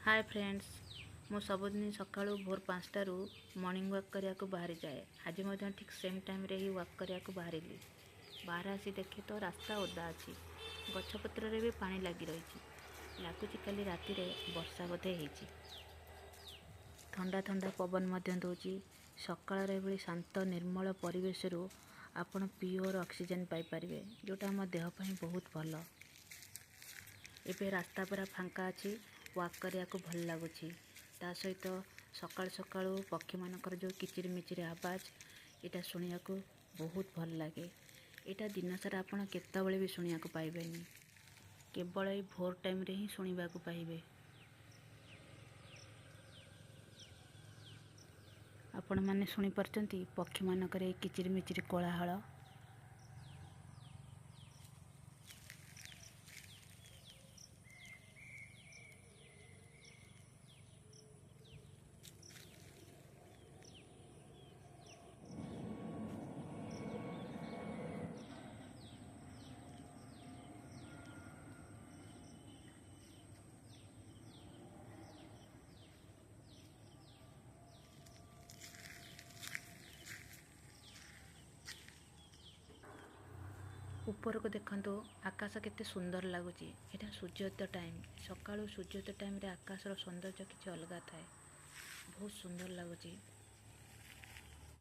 ହାଏ friends, ମୁଁ ସବୁଦିନ ସକାଳୁ ଭୋର 5ଟାରୁ ମର୍ଣ୍ଣିଂ ୱାକ୍ କରିବାକୁ ବାହାରିଯାଏ। ଆଜି ମଧ୍ୟ ଠିକ୍ ସେମ୍ ଟାଇମ୍ରେ ହିଁ ୱାକ୍ କରିବାକୁ ବାହାରିଲି। ବାହାରେ ଆସି ଦେଖେ ତ ରାସ୍ତା ଓଦା ଅଛି, ଗଛପତ୍ରରେ ବି ପାଣି ଲାଗି ରହିଛି। ଲାଗୁଛି କାଲି ରାତିରେ ବର୍ଷା ବୋଧେ ହେଇଛି। ଥଣ୍ଡା ଥଣ୍ଡା ପବନ ମଧ୍ୟ ଦେଉଛି। ସକାଳର ଏଭଳି ଶାନ୍ତ ନିର୍ମଳ ପରିବେଶରୁ ଆପଣ ପିଓର ଅକ୍ସିଜେନ୍ ପାଇପାରିବେ, ଯେଉଁଟା ଆମ ଦେହ ପାଇଁ ବହୁତ ଭଲ। ଏବେ ରାସ୍ତା ପୁରା ଫାଙ୍କା ଅଛି, ୱାକ୍ କରିବାକୁ ଭଲ ଲାଗୁଛି। ତା ସହିତ ସକାଳୁ ସକାଳୁ ପକ୍ଷୀମାନଙ୍କର ଯେଉଁ କିଚିରିମିଚିରି ଆବାଜ, ଏଇଟା ଶୁଣିବାକୁ ବହୁତ ଭଲ ଲାଗେ। ଏଇଟା ଦିନସାରା ଆପଣ କେତେବେଳେ ବି ଶୁଣିବାକୁ ପାଇବେନି, କେବଳ ଏଇ ଭୋର ଟାଇମ୍ରେ ହିଁ ଶୁଣିବାକୁ ପାଇବେ। ଆପଣମାନେ ଶୁଣିପାରୁଛନ୍ତି ପକ୍ଷୀମାନଙ୍କର ଏଇ କିଚିରିମିଚିରି କୋଳାହଳ? ଉପରକୁ ଦେଖନ୍ତୁ, ଆକାଶ କେତେ ସୁନ୍ଦର ଲାଗୁଛି। ଏଇଟା ସୂର୍ଯ୍ୟୋଦୟ ଟାଇମ୍। ସକାଳୁ ସୂର୍ଯ୍ୟୋଦୟ ଟାଇମ୍ରେ ଆକାଶର ସୌନ୍ଦର୍ଯ୍ୟ କିଛି ଅଲଗା ଥାଏ, ବହୁତ ସୁନ୍ଦର ଲାଗୁଛି।